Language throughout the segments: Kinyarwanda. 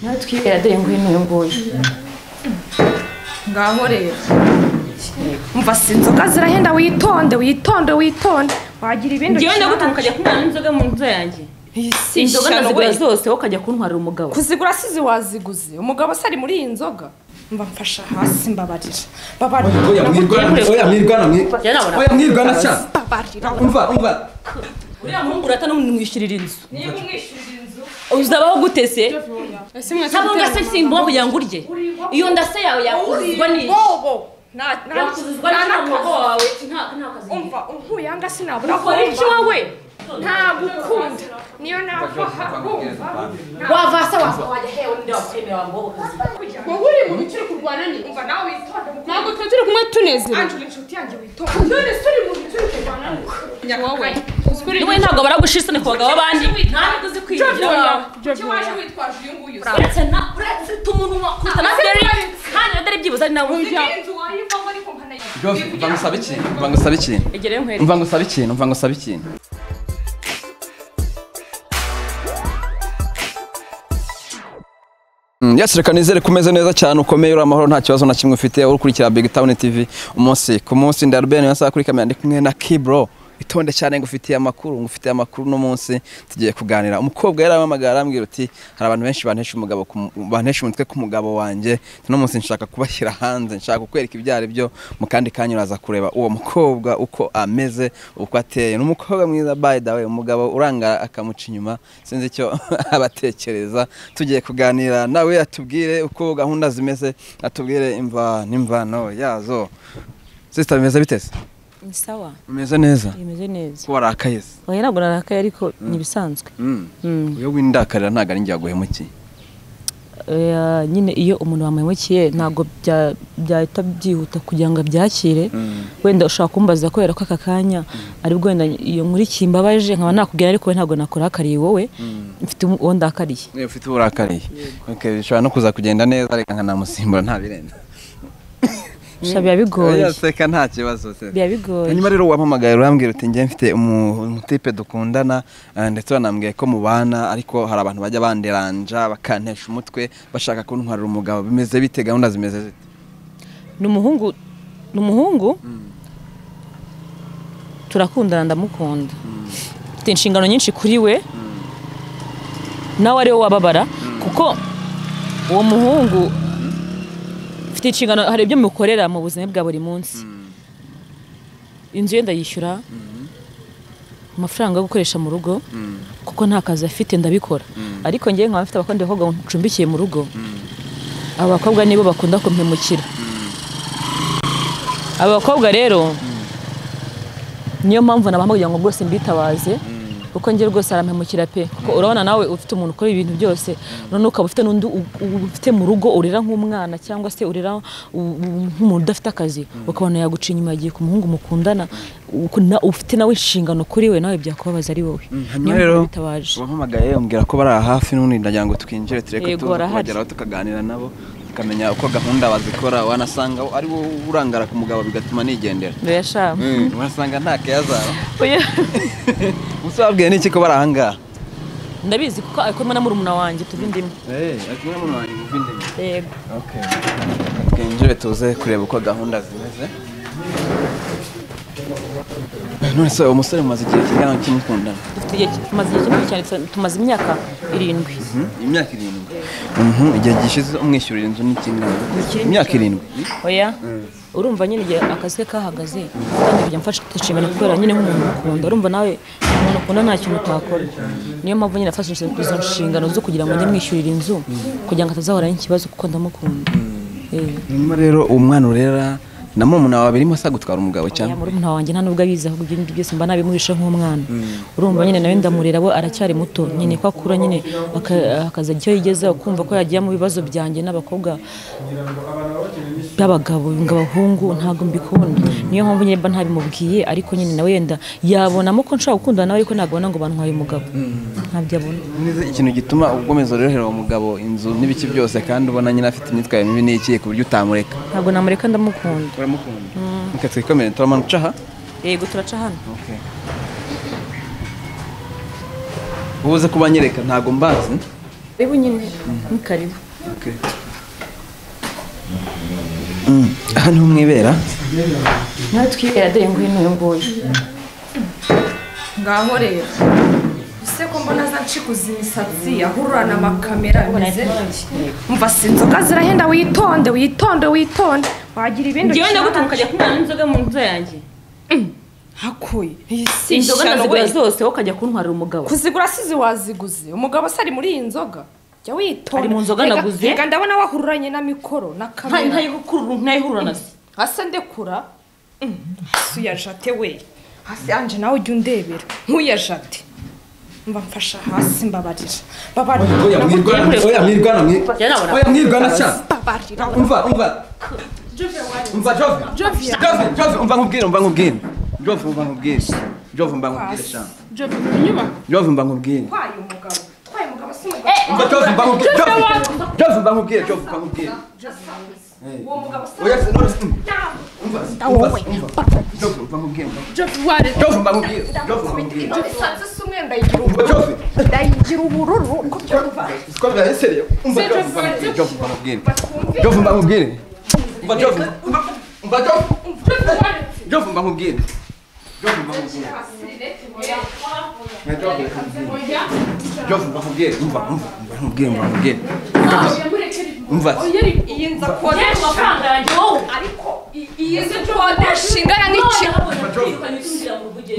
Nawe twibera dore ngwino uyu nguyu. Ngaho rero. Umva si inzoga zirahenda, witonde witonde witonde. Wagira ibindi. Ngewe ndagutunga ukajya kunywa inzoga mu nzu yanjye. Isi Inzoga ndazigura zose wowe ukajya kuntwarira umugabo. Kuzigura sizi waziguze. Umugabo se ari muri iyi nzoga. Mba mfasha hasi mbabarira. Mbabarira. Oya mwirwana, oya mwirwana, oya mwirwana cyane. Mbabarira. Umva, umva. Uriya muhungu urata n'umwishyurira inzu. Niba umwishyurira inzu uzabaho gute se? Ese mwese Ntabwo ngase simba kugira ngo urye. Iyo ndase yawe yakuzuzwa ni bobo. Na na yakuzuzwa n'umugo wawe nta kazi. Umva unkuyanga sinabura. Ukora iki wowe? Ntagukunda. Niyo nava umva. Wava se wava wajya hewe ninde wakwemera wa mbobo kazi. Wowe uri mu bikiri kurwana ni. Umva nawe witonde. Ntabwo twe turi kumwe tunezerewe. Angela inshuti yanjye witonde. None se uri mu bikiri kurwana ni. Wowe. Niwe ntabwo baragushira isoni ku bagabo b'abandi. Nta nubwo uzi kwigira. Kuki waje witwaje uyu nguyu? Uretse na uretse tumunwa kuruta na Derek. Kandi na Derek byibuze ari nawe. Inzu wayivamo ariko nkanayivamo. Jovi, umva ngusaba ikintu, umva ngusaba ikintu. Egere nkwereke. Umva ngusaba ikintu, umva ngusaba ikintu. Yes, reka nizere kumeze neza cyane ukomeye uri amahoro nta kibazo na kimwe ufite uri kurikira Big Town TV umunsi ku munsi. Ndi Albert nasa kuri kamera ndi kumwe na Kibro. Itonde cyane ngufitiye amakuru, ngufitiye amakuru no munsi tugiye kuganira. Umukobwa yarampamagara arambwira uti hari abantu benshi bantesha umugabo, bantesha umutwe ku mugabo wanjye. No munsi nshaka kubashyira hanze, nshaka kukwereka ibyari byo mu kandi kanya uraza kureba uwo mukobwa uko ameze, uko ateye. Ni umukobwa mwiza by the way, umugabo urangara akamuca inyuma, sinzi icyo abatekereza. Tugiye kuganira nawe atubwire uko gahunda zimeze, atubwire imva n'imvano yazo. Sister, bimeze bitese? Ni sawa. Umeze neza? Imeze neza. Ko warakaye se? Oya ntabwo narakaye ariko ni bisanzwe. Iyo windakarira ntago ari njye waguhemukiye. Nyine iyo umuntu wamuhemukiye ntabwo byahita byihuta kugira ngo abyakire. Wenda ushobora kumbaza kubera ko aka kanya ari bwo wenda iyo nkurikiye imbabaje nkaba nakubwira ariko we ntabwo nakurakariye wowe. Mfite uwo ndakariye. Ufite uwo urakariye. Okay, bishobora no kuza kugenda neza reka nkanamusimbura nta birenze. Biba bigoye. Oya seka nta kibazo se. Biba bigoye. Hanyuma rero wampamagaye urambwira uti njye mfite umutipe dukundana ndetse banambwiye ko mubana ariko hari abantu bajya banderanja bakantesha umutwe bashaka kuntwarira umugabo. Bimeze bite, gahunda zimeze zite? Ni umuhungu, ni umuhungu. Turakundana ndamukunda. Mfite inshingano nyinshi kuri we. Nawe ari we wababara kuko uwo muhungu mfite inshingano, hari ibyo mukorera mu buzima bwa buri munsi. Inzu ye ndayishyura, amafaranga yo gukoresha mu rugo kuko nta kazi afite ndabikora. Ariko ngewe nkaba mfite abakobwa bakobwa ncumbikiye mu rugo. Aba bakobwa nibo bakunda kumpemukira. Aba bakobwa rero niyo mpamvu nabahama kugira ngo rwose mbitabaze. Kuko nge rwose arampemukira pe. Kuko urabona nawe ufite umuntu ukora ibintu byose, none ukaba ufite n'undi ufite mu rugo urera nk'umwana cyangwa se urera nk'umuntu udafite akazi, ukabona yaguca inyuma yagiye ku muhungu mukundana, ufite nawe inshingano kuri we, nawe byakubabaza ari wowe. Niyo rero wampamagaye umbwira ko bari hafi n'undi ndagira ngo twinjire tureke tugeraho tukaganira nabo tukamenya uko gahunda bazikora. Wanasanga ari wowe urangara ku mugabo bigatuma nigendera. Oya wanasanga nta kayazaro. Oya usabwiye niki ko bari aha ngaha? Ndabizi kuko ari kumwe na murumuna wanjye tuva indimi. Ari kumwe na murumuna wanjye tuva indimi. Yego. Okay. Twinjire tuze kureba uko gahunda zimeze. None se uwo musore mumaze igihe kingana iki mukundana? Dufite igihe tumaze igihe kinini cyane, tumaze imyaka 7. Imyaka 7. Igihe gishize umwishyurira inzu ni kingana? Imyaka 7. Oya. Urumva nyine igihe akazi ke kahagaze kandi kujya mfasha inshingano kubera nyine nk'umuntu ukunda. Urumva nawe umuntu ukunda nta kintu utakora. Niyo mpamvu nyine nafashe izo nshingano zo kugira ngo njye mwishyurira inzu kugira ngo atazahora n'ikibazo kuko ndamukunda. Nyuma rero uwo mwana urera na murumuna wawe birimo sa gutwara umugabo cyangwa? Murumuna wanjye nta nubwo abizi ahubwo ibyo byose mba nabimuhisha nk'umwana. Urumva nyine nawe ndamurera we aracyari muto nyine ko akura nyine akaza icyo yigeze kumva ko yagiye mu bibazo byanjye n'abakobwa b'abagabo ngabahungu ntago mbikunda. Niyo mpamvu nyine mba ntabimubwiye ariko nyine nawe yenda yabonamo ko nshaka gukundana nawe ariko ntabwo abona ngo bantwaye umugabo. Ntabyo abona. Ikintu gituma ugomeza rero umugabo inzu n'ibiki byose kandi ubona nyine afite imyitwarire mibi n'iki ku buryo utamureka? Ntabwo namureka ndamukunda. Uramukunda? Reka twikomere turamanuka aha? Yego turaca hano. Okay. Ubuze kubanyereka ntago mbazi. Karibu nyine. Ni karibu. Okay. Aha niho mwibera? Niho twibera dore ngwino uyu nguyu. Ngaho rero. Ese ko mbona za nshikuza imisatsi ahururana amakamera bimeze umva si inzoga zirahenda witonde witonde witonde wagira ibindi. Ngewe ndagutunga ukajya kunywa n'inzoga mu nzu yanjye. Hakuye iyi inzoga ndazigura zose wowe ukajya kuntwarira umugabo. Kuzigura sizi waziguze umugabo se ari muri iyi nzoga. Jya witonda. Ari mu nzoga naguze. Reka ndabona wahururanye na mikoro na kamera. Ntayihurura se. Hasi ndekura. Hasi uyajate we. Hasi anje nawe ujya undebera. Nkuyajate. Mba mfasha hasi mbabarira. Babarira. Oya mwirwana. Oya mwirwana. Oya mwirwana cyane. Babarira. Umva umva. Umva Jove. Jove Jove umva nkubwire umva nkubwire. Jove umva nkubwire. Jove umva nkubwire cyane. Jove inyuma. Jove umva nkubwire. Kwaye umugabo. Twaye umugabo si umugabo. Umva Jove umva nkubwire. Jove umva nkubwire. Jove umva nkubwire. Uwo mugabo si. Oya umva. Wowe. Jove umva nkubwire. Jove ware. Jove umva nkubwire. Jove umva nkubwire. Imisatsi si umwe ndayigira ubururu. Ndayigira ubururu uko byumva. Siko byahesereye. Umva Jove umva nkubwire. Jove umva nkubwire. Jove umva nkubwire. Umva Jove. Umva Jove. Jove umva nkubwire. Jove umva nkubwire. Jove umva nkubwire. Umva umva umva nkubwire umva nkubwire. Umva. Iyi nza kodesha amafaranga yanjye wowe. Ariko iyi nzu kodesha ingana n'iki?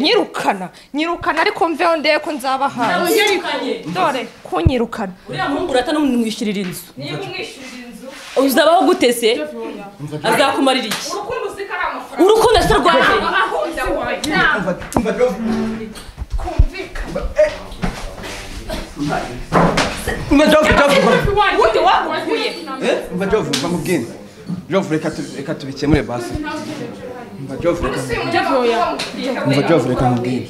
Nyirukana. Nyirukana ariko mveho ndeye ko nzaba hanze. Dore kunyirukana. Uriya muhungu urata n'umwishyurira inzu. Niba umwishyurira inzu uzabaho gute se? Azakumarira iki? Urukundo uziko ari amafaranga. Urukundo se rwaje. Umva umva Jove. Twumvikana. Umva Jove Jove. Ubundi wagukuye. Umva Jove umva nkubwire. Jove reka tubikemure basi. Umva Jove reka. Umva Jove reka nkubwire.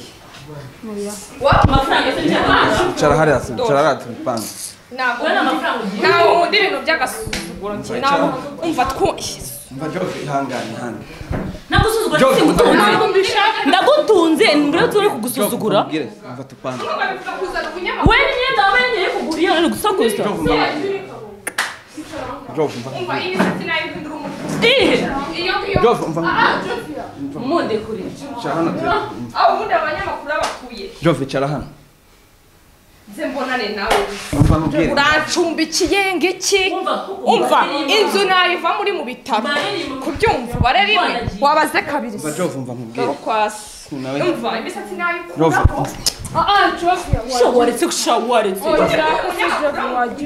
Amafaranga se cyangwa? Cara hariya cara hariya tubipanga. Ntabwo nkunda ibintu by'agasuzuguro njye nawe umva twu Umva Jove ihangane ihangane. Nagusuzugura singutunze. Ndagutunze mbere turi kugusuzugura. Umva tupanga. We n'imyenda wambaye ngiye kugura iyo nari gusakuza. Jove umva. Umva iyi misatsi nayo ihindura umutwe. Ihe. Jove umva. Munde kuri. Cara hano. Aho ubundi abanyamakuru bakuye. Jove cara hano. Nze mbonane nawe. Umva nkubwire. Urancumbikiye ngiki? Umva inzu nayiva muri mu bitaro. Kubyumva bare rimwe wabaze kabiri. Umva Jove umva nkubwire. Umva imisatsi nayikuraho. Sha waretse sha waretse.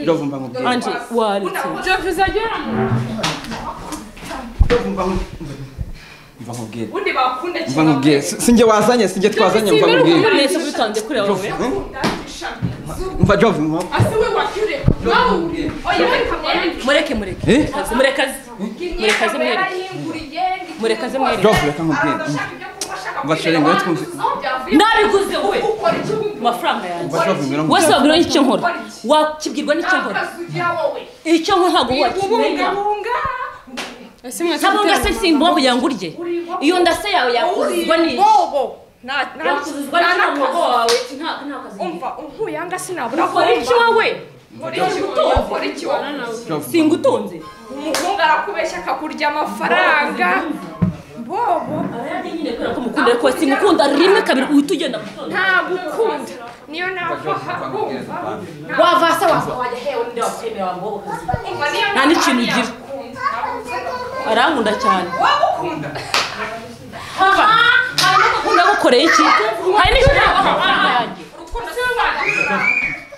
Jove umva nkubwire. Anje waretse. Jove uzagera mu. Jove umva umva nkubwire. Ubundi bakunde Umva nkubwire. Sinjye wazanye sinjye twazanye umva nkubwire. Nese bitanze kuri wowe. Umva Jove umva. Ase we wakire. Nawe uri. Oya reka mwereke. Mureke mureke. Murekaze. Murekaze mwereke. Murekaze mwereke. Jove reka nkubwire. Umva chere ngo twumve. Nabiguze wowe. Amafaranga yanjye. Wese wabwirwa n'icyo nkora. Wakibwirwa n'icyo nkora. Icyo nkora ntabwo wakimenya. Ntabwo ngase simba kugira ngo urye. Iyo ndase yawe yakuzuzwa n'iki? Yakuzuzwa n'iki mugo wawe? Nta kazi. Umva unkuyanga sinabura. Ukora iki wowe? Ukora iki wowe? Singutunze. Umuhungu arakubeshya akakurya amafaranga. Bobo. Arayarya nyine kubera ko mukunda ariko singukunda rimwe kabiri uhita ugenda gutonda. Ntagukunda. Niyo nava wumva. Wava se wava wajya hewe ninde wakwemera wa mbobo kazi. Nta n'ikintu ugira. Arankunda cyane. Wagukunda. Hanyuma gukoreye iki? Hari n'icyo amafaranga yanjye. Urukundo si rwanda.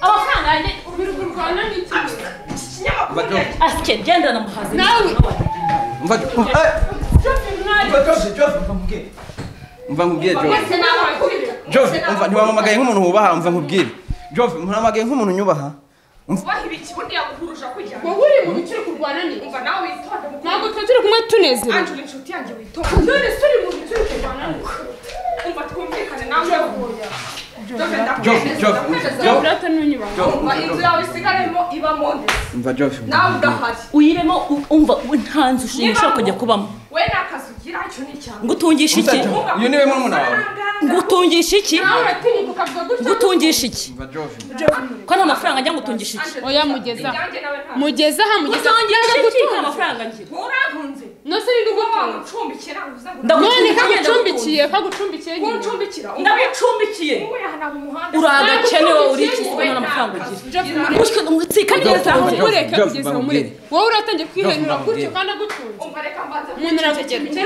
Amafaranga yanjye uri kurwana n'iki? Asike genda namuhaze. Nawe. Umva Jove Jove umva nkubwire. Umva nkubwire Jove. Jove umva ntiwamamagaye nk'umuntu wubaha umva nkubwire. Jove ntiwamamagaye nk'umuntu nyubaha. Ubaha ibiki bundi yaguhuruje kujya. Wowe uri mu bikiri kurwana ni. Umva nawe witonde. Ntabwo turi kumwe tunezerewe. Angela inshuti yanjye witonde. None se uri mu bikiri kurwana ni. Umva twumvikane nawe. Jove Jove Jove Jove. Umva inzu yawe isigaremo ibamo nde. Umva Jove. Nawe udahari. Uyiremo umva nta nzu ushobora kujya kubamo. We nakazi ugira icyo ni icyawe. Ngutungisha iki? Uyu niwe murumuna wawe. Ngutungisha iki? Nawe uratinyuka ukavuga gutya. Ngutungisha iki? Umva Jove. Ko nta mafaranga njya ngutungisha iki? Oya mugeza. Mugeza ha mugeza. Ngutungisha iki nta mafaranga ngira? Urantunze. No se ni ngutunze. None kagucumbikiye, kagucumbikiye nyine. Kuncumbikira. Ndagucumbikiye. Uragakene wowe uri iki ko nta mafaranga ugira. Mutsika neza mureke kugeza mureke. Wowe uratangiye kwihenura gutyo kandi agutunze. Umva reka mbanze. Umuntu aragucumbikiye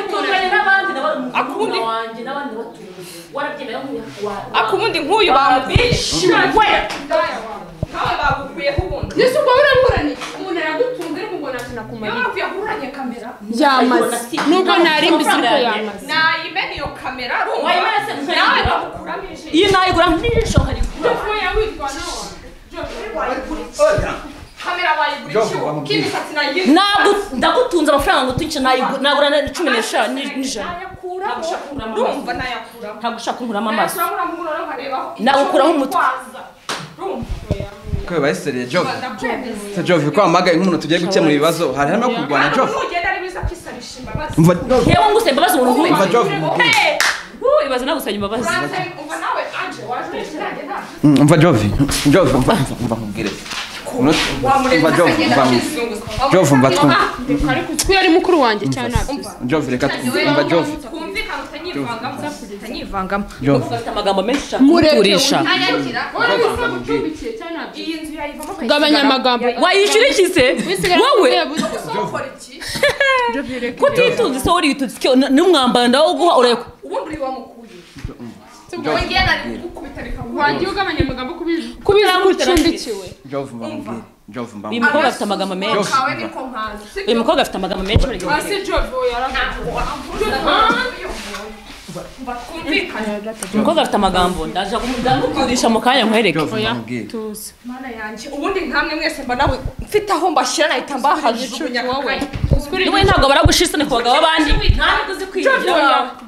n'abandi n'abandi wanjye n'abandi batunze. Warabyemera akubundi nk'uyu bamubishe. Nawe bagukuyeho ubundi. Yesu ubwo uraburanye. Umuntu aragutunze ariko ngo ntacyo nakumariye. Yo yakuranye kamera. Yamaze. Nubwo nari mbizi ko yamaze. Nayimena iyo kamera urumva. Nawe bagukuramo ijisho. Iyi nayigura nk'ijisho nkarikura. Kamera wayigura iki? Kimisatsi nayigira. Ntabwo ndagutunze amafaranga ngo tunce nayigura na 15 n'ijana. Urumva nayakuramo. Ntabwo ushaka kunkuramo amaso. Nagukuraho umutwe. Ko bayisereye Jove. Se Jove ko amagaye nk'umuntu tugiye gukemura ibibazo hari hano kurwana Jove. Ugenda ari biza kwisabisha imbabazi. Yewe ngusaba imbabazi umuntu nk'uyu. Umva Jove. Ibaze nagusaba imbabazi. Umva nawe Anje waje urange nta. Umva Jove. Jove umva nkubwire. Umva Jove umva. Jove umva twumva. Ariko twe ari mukuru wanjye cyane. Jove reka umva Jove. Twumvikana utanyivangamo. Utanyivangamo. Jove ufite amagambo menshi cyane kuturisha. Iyi nzu yayivamo. Gabanya amagambo. Wayishyura iki se? Wowe kutitunze se uri yitunze n'umwambaro ndawuguha ureko. Ubundi uri wamukuye. Wagiye ugabanya amagambo kubizi ucumbikiwe. Jove mba mubwire. Jove mba. Uyu mukobwa afite amagambo menshi. Uyu mukobwa afite amagambo menshi. Ase Jove Umukobwa afite amagambo ndaje ndamukurisha mu kanya nkwereke. Oya tuzi. Mana yanjye ubundi nkamwe mwese mba nawe mfite aho mbashyira nahita mbahajugunya wowe. Niwe ntabwo baragushisane ku bagabo bandi. Ntabwo uzi kwibyo.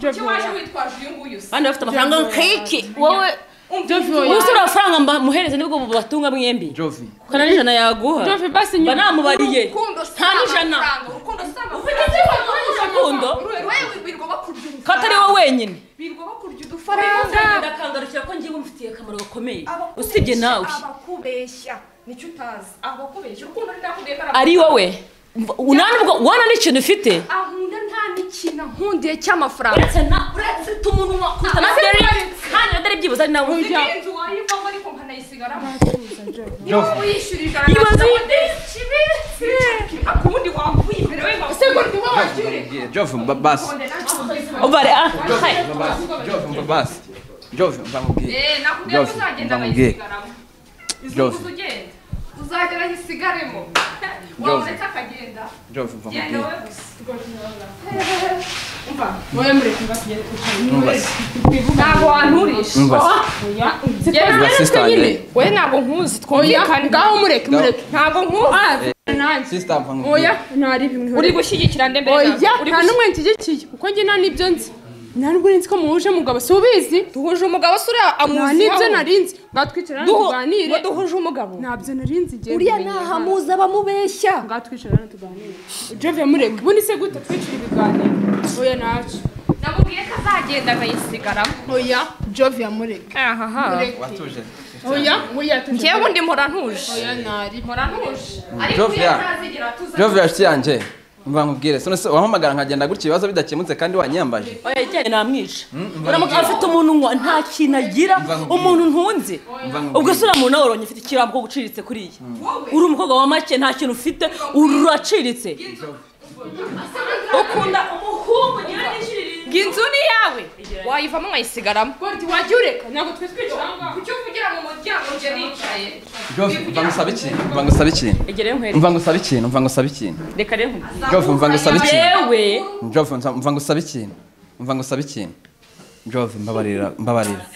Kuki waje witwaje uyu nguyu se? Bandi bafite amafaranga nk'iki wowe ubu se amafaranga mbamuhereze nibwo batunga mwembi. Jove. Kana n'ijana yaguha. Jove basi nyuma namubariye. Nta n'ijana. Urukundo si amafaranga. Urukundo. Wewe birwa bakurya. Katari wowe wenyine. Birwa bakurya udufaranga. Ndakangarukira ko ngiye umfitiye akamaro gakomeye. Usibye nawe. Abakubeshya nicyo utazi. Abakubeshya urukundo ndakubwiye ko ari wowe. Unanubwo wana n'ikintu ufite. Ahunda nta n'ikintu nkundiye cy'amafaranga. Uretse na uretse umuntu wakuta na Derek. Kandi na Derek byibuze ari nawe. Inzu wayivamo ariko nkanayisigaramo. Jove. Uyishyura ijana. Ibaze akubundi wambuye imbere we. Se ngo wacyure. Jove mba basi. Ubare ah. Jove mba basi. Jove mba mubwire. Nakubwiye ko uzagenda nkayisigaramo. Jove. Uzagera yisigaremo. Wamureka akagenda. Jove mva mubwire. Umva. Wowe mureke mbasiye Umva. Ntabwo wanturisha. Umva. Oya. Umva sister wanjye. Wowe ntabwo nkuzi twumvikane. Ngaho mureke mureke. Ntabwo nkuzi. Nanjye. Sister mva mubwire. Oya ntari bimwe. Uri gushyigikira nde mbere? Oya nta n'umwe nshyigikiye kuko njye nta n'ibyo nzi. Nta nubwo nzi ko muhuje umugabo si ubizi. Duhuje umugabo se uriya amuzi. Nta n'ibyo narinzi. Ngatwicara tuganire. Ngo duhuje umugabo. Ntabyo narinzi igihe. Uriya ntahamuzi abamubeshya. Ngatwicara tuganire. Jove mureke. Ubundi se gute twicira ibiganiro. Oya ntacyo. Namubwiye ko azagenda akayisigaramo. Oya Jove yamureke. Ahaha. Watuje. Oya oya tuje. Njyewe ubundi mpora ntuje. Oya ntari. Mpora ntuje. Ariko Jove ya. ntazigera atuza. Jove yashiti yanjye. Mva nkubwire sone se wahamagara nkagenda gutya ibibazo bidakemutse kandi wanyambaje. Oya ijyanye namwica. Uramuka afite umuntu nta kintu agira umuntu ntunze. Ubwo se uramuntu nawe uronye ufite ikirambo ko guciritse kuri iyi. Uri umukobwa wa make nta kintu ufite uraciritse. Ukunda umuhungu ngira nishirira. Inzu ni yawe. Wayivamo nkayisigaramo. Gordi wajya ureka ntabwo twe twicara ngaho. Kuki uvugira mu muryango nje nicaye? Jove mva ngusaba ikintu. Mva ngusaba ikintu. Egere nkwereke. Mva ngusaba ikintu. Mva ngusaba ikintu. Reka rero nkubwire. Jove mva ngusaba ikintu. Yewe. Jove mva ngusaba ikintu. Mva ngusaba ikintu. Jove mbabarira mbabarira.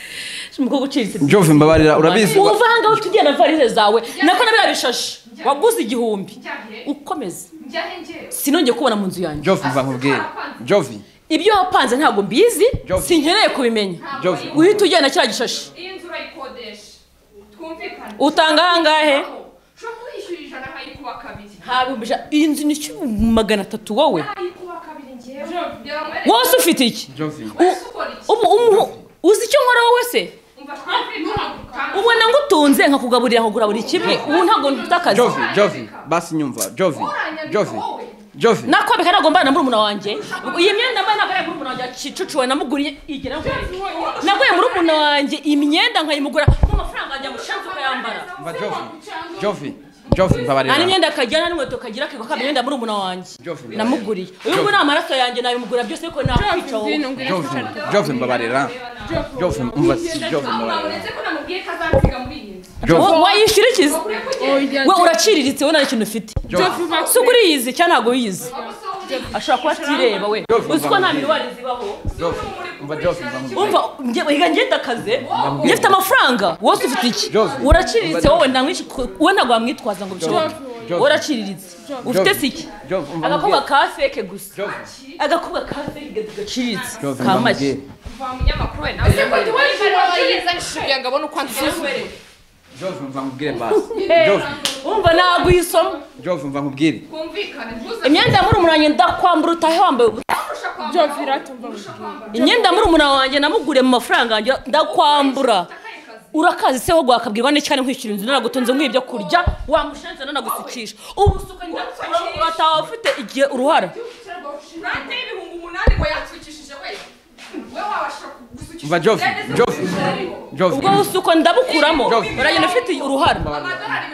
Umukobwa uciritse. Jove mbabarira urabizi. Uvanga utugenda valise zawe. Nako nabira bishashi. Waguze 1000. Ukomeze. Sinongeye kubona mu nzu yanjye. Jove mva nkubwire. Jove Ibyo wapanze ntabwo mbizi sinkeneye kubimenya. Uhita ugenda cya gishashi. Iyi nzu urayikodesha. Twumvikane. Utanga angahe? Ushobora kuyishyura ijana nkayikuba kabiri. Ntabwo iyi nzu ni 300 wowe. Nayikuba kabiri njyewe. Wose ufite iki? Uzi icyo nkora wowe se? Ubona ngutunze nkakugaburira nkagura buri kimwe. Ubu ntabwo mfite akazi. Jovi, Jovi, basi nyumva, Jovi, Jovi, Jovi. Nakwambika ntabwo mbana na murumuna wanjye. Iyi myenda mbaye ntabwo ari murumuna wanjye acicucuwe namuguriye igera. Naguye murumuna wanjye imyenda nkayimugura mu mafaranga yanjye amushanze ukayambara. Mva Jovi, Jovi, Jovi mbabarira. Nta n'imyenda akagira n'inkweto kagira akigwa kaba imyenda murumuna wanjye. Namuguriye. Uyu nguyu ni amaraso yanjye nabimugura byose ariko nakwica wowe. Jovi, Jovi mbabarira. Jovi umva Jovi mbabarira. Uretse ko namubwiye ko azansiga muri iyi nzu. Wayishyura ikizi? We uraciriritse we nta kintu ufite. Si uko uriyizi cyangwa ntabwo wiyizi. Ashobora kuba atireba we. Uzi ko nta miruwari zibaho. Umva ngenda akaze ngifite amafaranga wose ufite iki? Uraciriritse wowe wowe ntabwo wamwitwaza ngo bishoboke. Uraciriritse. Ufite si iki? Agakobwa ka feke gusa. Agakobwa ka feke gaciriritse. Ka make. Umunyamakuru we nawe. Ese ko ndi we ngo abone uko ansuzugura. Jovi umva nkubwire basi. Jovi umva naguyisoma. Jovi umva nkubwire. Kumvikane ntuza. Imyenda murumuna wanjye ndakwambura utahe wambaye ubusa. Jovi ratumva nkubwire. Imyenda murumuna wanjye namuguriye mu mafaranga yanjye ndakwambura. Urakazi se wo gwakabwirwa n'icyo nkwishyura inzu naragutunze nk'ibyo kurya wamushenze nanagusukisha. Ubu suka urataha ufite igihe uruhara. Urate 8,000 ngo yatsukishije we. We wabasha gusukisha. Umva Jovi, Jovi. Jovi. Ubwo usuko ndabukuramo. Uragenda ufite uruhara.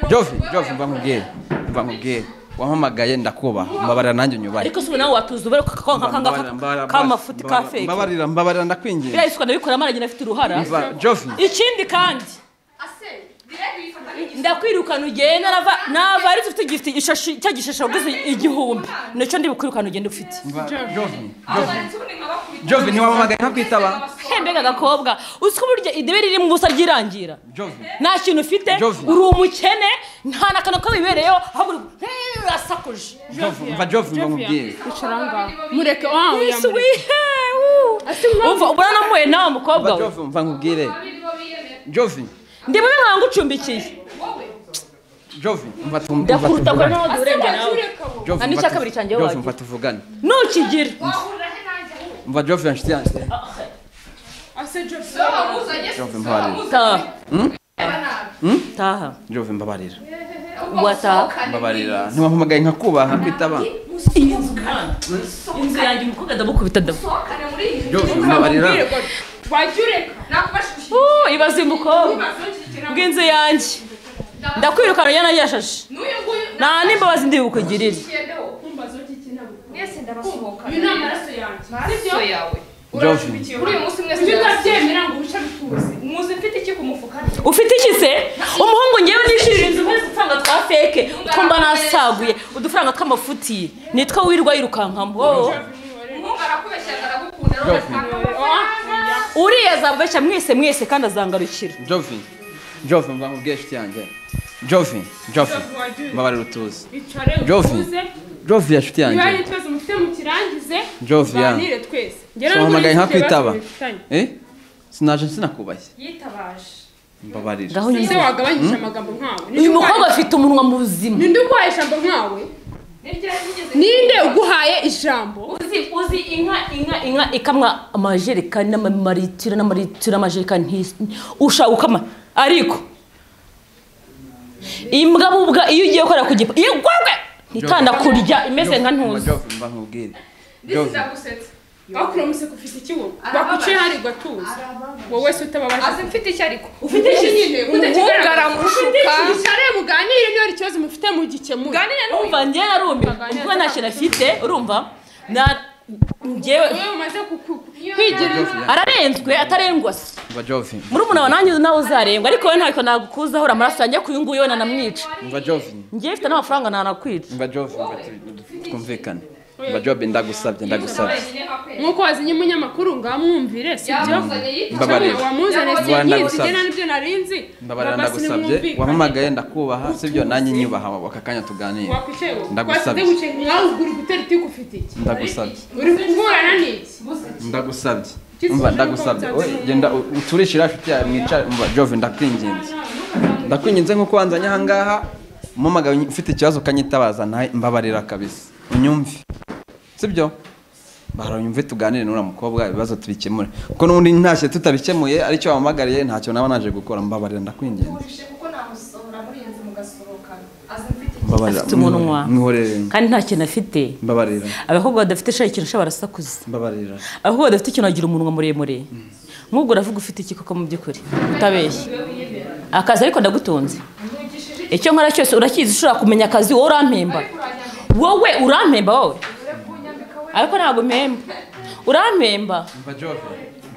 Jovi, Jovi mva nkubwire. Mva nkubwire. Wampamagaye ndakubaha. Mbabarira nanjye unyubahe. Ariko se nawe watuza ubere kaka kamafuti ka fake. Mbabarira, mbabarira ndakwinginze. Biriya isuka ndabikuramo aragenda afite uruhara. Mva Jovi. Ikindi kandi ndakwirukana ugenda nava ari ufite igifite ishashi cya gishasha waguze 1000 nicyo ndi bukwirukana ugenda ufite. Jovi, Jovi ntiwampamagaye nkakwitaba. Mbega agakobwa uzi ko burya idebe riri mu busa ryirangira. Nta kintu ufite uri umukene nta nakana ko bibereyeho ahubwo urasakuje. Jovi mva Jovi nkubwire. Icara ngaho. Mureke wawe. Umva ubona namuye nawe mukobwa we. Jovi mva nkubwire. Jovi ndi bube nkangucumbikiye. Jovi umva ndakuruta ko nawe urenge nawe. Ani cya kabiri cyanjye wawe. Jovi umva tuvugane. Nukigira. Umva Jovi anshuti yanjye. Ase Jovi. Jovi mbabarira. Taha. Taha. Jovi mbabarira. Wata. Mbabarira. Ntiwampamagaye nkakubaha kwitaba. Inzu yanjye umukobwa ndamukubita ndasohokane muri iyi. Jovi mbabarira. Wajureka. Ibaze umukobwa bw'inzu yanjye. Ndakwirukana yana yashashe. Nta n'imbabazi ndi bukugirire. Mwese ndabasohoka. Uyu ni amaraso yanjye. Amaraso yawe. Jovi. Kuri uyu munsi mwese ndabyemera ngo ubuce bituze. Muzi mfite iki ku mufuka? Ufite iki se? Umuhungu ngewe nishirira inzu mwese udufaranga twa feke twumva nasaguye udufaranga tw'amafuti nitwo wirwa yirukankamo. Umuhungu arakubeshya aragukunda uriya azabeshya mwese mwese kandi azangarukira. Jovi. Jovi mva nkubwire inshuti yanjye. Jovi, Jovi. Mbabarira utuze. Jovi. Jovi inshuti yanjye. Niba ikibazo mufite mukirangize. Jovi ya. Tuganire twese. Wampamagaye nkakwitaba. Sinaje sinakubashye. Yitabaje. Mbabarira. Ese wagabanyije amagambo nkawe. Uyu mukobwa afite umunwa muzima. Ninde uguhaye ijambo nkawe? Ninde uguhaye ijambo? Uzi inka inka inka ikamwa amajerekani n'amaritiro n'amaritiro amajerekani ushaka ukama ariko imbwa bubwa iyo ugiye gukora ku gipa iyo gwagwe nitanda kurya imeze nka ntuzi. Jovi mba nkubwire. Jovi Bakura museko ufite iki wowe? Bakuciye hari gatuza. Wowe se utababaje. Azi mfite iki ariko? Ufite iki nyine? Umuhungu aramushuka. Icare muganire niyo ikibazo mufite mugikemure. Muganire n'umva njye narumiwe. Ubwo nta kintu afite urumva? Na njyewe wowe umaze kwigira ararenzwe atarengwa se. Umva Jovi. Murumuna wa nanjye nawe uzarengwa ariko we ntako nagukuzaho amaraso yanjye kuyu nguyu we nanamwica. Umva Jovi. Njye mfite n'amafaranga nanakwica. Umva Jovi twumvikane. Umva Jovi ndagusabye ndagusabye. Nkuko wazinye umunyamakuru ngamwumvire sibyo? Mbabarira. Wamuzane sinyizi nibyo narinzi. Mbabarira ndagusabye wampamagaye ndakubaha sibyo nanjye nyubaha aka kanya tuganire. Ndagusabye. Nkawe ugura gutera itiku ufite iki? Ndagusabye. Uri kuburana n'iki? Ndagusabye. Umva ndagusabye. Genda uturishira inshuti yawe mwicare. Umva Jovi ndakwinginze. Ndakwinginze nkuko wanzanye aha ngaha umpamagaye ufite ikibazo ukanyitabaza mbabarira kabisa. Unyumve. Sibyo? Baranyumve tuganire n'ura mukobwa ibibazo tubikemure. Kuko n'ubundi ntashye tutabikemuye aricyo wamamagariye ntacyo naba naje gukora. Mbabarira ndakwinginze. Kuko namusohora muri iyi nzu mugasohokana. Afite umunwa kandi nta kintu afite. Mbabarira. Abakobwa badafite shayi ikintu sha barasakuza. Mbabarira. Abakobwa badafite ikintu bagira umunwa muremure. Nk'ubwo uravuga ufite iki koko mu by'ukuri utabeshye. Akazi ariko ndagutunze. Icyo nkora cyose urakizi, ushobora kumenya akazi wowe urampemba. Wowe urampemba wowe. Ariko ntabwo mpemba. Urampemba.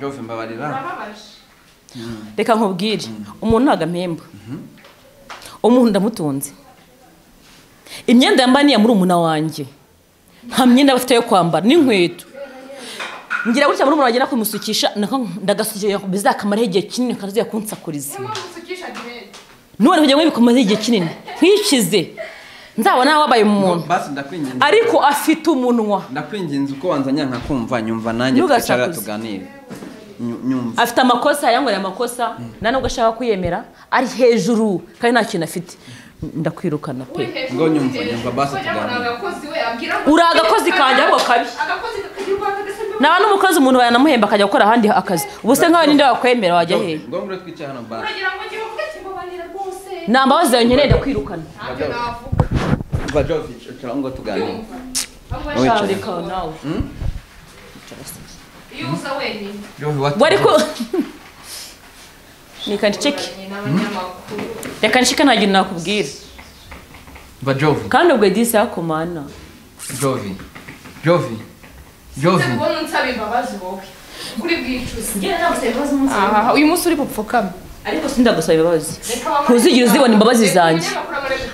Jove mbabarira. Reka nkubwire, umuntu ntabwo ampemba. Umuntu ndamutunze. Imyenda yambaniye muri umuna wanjye. Nta myenda bafite yo kwambara n'inkweto. Ngira gutya muri umuna wanjye nakumusukisha ndagasukisha bizakamara igihe kinini kazuya kunsakuriza. None kugira ngo bikomeze igihe kinini nkwikize nzabona wabaye umuntu. Ariko afite umunwa. Ndakwinginze uko wanzanya nkakumva nyumva nanjye twicara tuganire. Nyumva. Afite amakosa yankoreye amakosa nta nubwo ashaka kuyemera ari hejuru kandi nta kintu afite. Ndakwirukana pe. Ngo nyumva basi tuganire. Uri agakozi kanjye ahubwo kabi. Naba n'umukozi umuntu yanamuhemba akajya gukora ahandi akazi. Ubu se nkawe ninde wakwemera wajya hehe? Ngo ngure twicaye hano basi. Nta mbabazi zawe nkeneye ndakwirukana. Ngo tuganire. Wariko Reka ncike. Reka ncike nta kintu nakubwira. Jovi. Kandi ubwo disi yakomana. Jovi. Jovi. Jovi. Ndabona unsaba imbabazi wowe. Kuri bwicuze. Ngira nagusaba imbabazi umunsi. Aha, uyu munsi uri bupfukame. Ariko sindagusaba imbabazi. Ntuzigira uzibona imbabazi zanjye.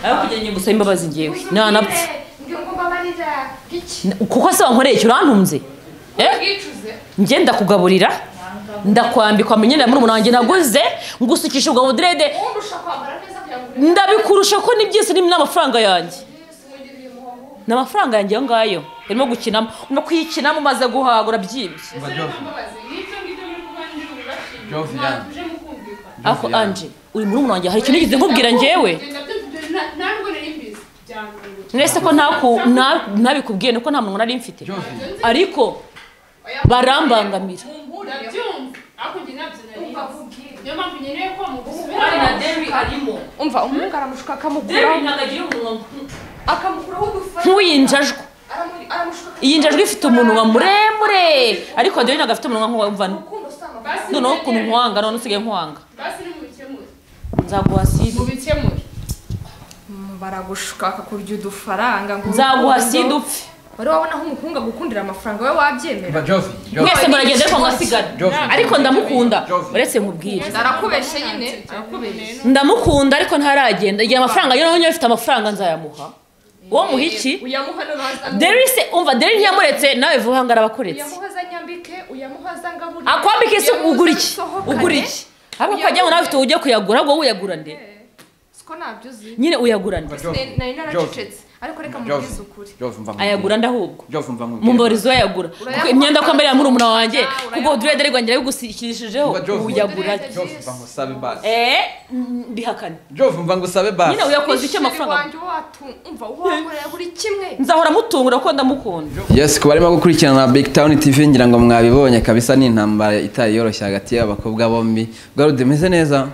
Ariko kugira ngo ngusaba imbabazi ngewe. Nanapfa. Kuko se wankoreye icyo urantunze? Nge ndakugaburira. Ndakwambikwa imyenda muri umuntu wanjye naguze ngusukisha ubwo budrede. Ndabikurusha ko ni byose ni n'amafaranga yanjye. N'amafaranga yanjye ngayo irimo gukinamo no kuyikinamo maze guhagura byibye. Ako Anje uri muri umuntu wanjye hari ikintu nigeze nkubwira ngewe. Nese ko ntabikubwiye nuko nta muntu nari mfite. Ariko barambangamira. Umva umuhungu aramushuka akamukuraho nk'uyinjajwe. Iyi njajwe ifite umunwa muremure ariko Dore ntabwo afite umunwa nk'uwumva. Noneho ukuntu nkwanga none usigaye nkwanga. Nzaguha sida. Baragushuka akakurya udufaranga ngo nzaguha sida upfe. Wari wabona aho umuhungu agukundira amafaranga we wabyemera. Mwese muragenda ariko mwasigara. Ariko ndamukunda uretse nkubwire. Arakubeshye nyine, arakubeshye. Ndamukunda ariko ntaragenda. Igihe amafaranga yo none afite amafaranga nzayamuha. Uwo muha iki? Uyamuha none. Deri se umva Deri ntiyamuretse nawe vuba ngo arabakuretse. Uyamuha nyambike, uyamuha ngaburi. Akwambike se ugura iki? Ugura iki? Ahubwo ko ajya ngo nawe ufite ujye kuyagura ahubwo uyagura nde? Siko nabyo uzi. Nyine uyagura nde? Nari naracecetse. Ariko reka mubwize ukuri. Ayagura ndahubwo. Mumborizo ayagura. Kuko imyenda ko mbere ya muri umuna wanjye kuko dread ariko ngira bigusikirishijeho uyagura. Jove mva ngusabe basi. Bihakane. Jove mva ngusabe basi. Nyine uyakoze icyo amafaranga. Umva uwankorera buri kimwe. Nzahora mutungura ko ndamukunda. Yes, kuba arimo gukurikirana Big Town TV ngira ngo mwabibonye kabisa ni intambara itari yoroshye hagati y'abakobwa bombi. Garude meze neza.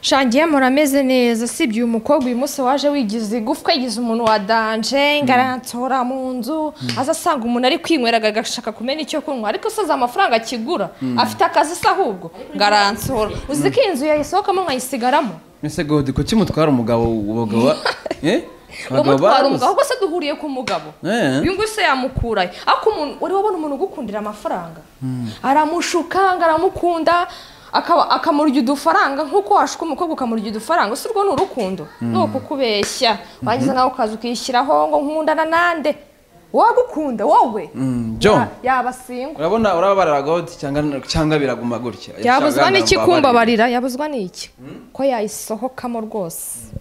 Shangiye murameze neza sibye uyu mukobwa uyu munsi waje wigize igufwa yigize umuntu wa danje ngarantora mu nzu aza asanga umuntu ari kwinywera agashaka kumena icyo kunywa ariko soza amafaranga akigura afite akazi se ahubwo ngarantora uzi ko inzu yayisohokamo nkayisigaramo. Ese God kuki mutwara umugabo ubugabo umutwara umugabo ubwo se duhuriye ku mugabo uyu nguyu se yamukuraye ariko umuntu wari wabona umuntu ugukundira amafaranga aramushuka aramukunda akamurya udufaranga nkuko washuka umukobwa ukamurya udufaranga si urwo ni urukundo ni ukukubeshya warangiza nawe ukaza ukishyiraho ngo nkundana nande wagukunda wowe yabasingwa. Urabona urababarira God cyangwa biraguma gutya. Yabuzwa n'iki kumbabarira yabuzwa n'iki ko yayisohokamo rwose.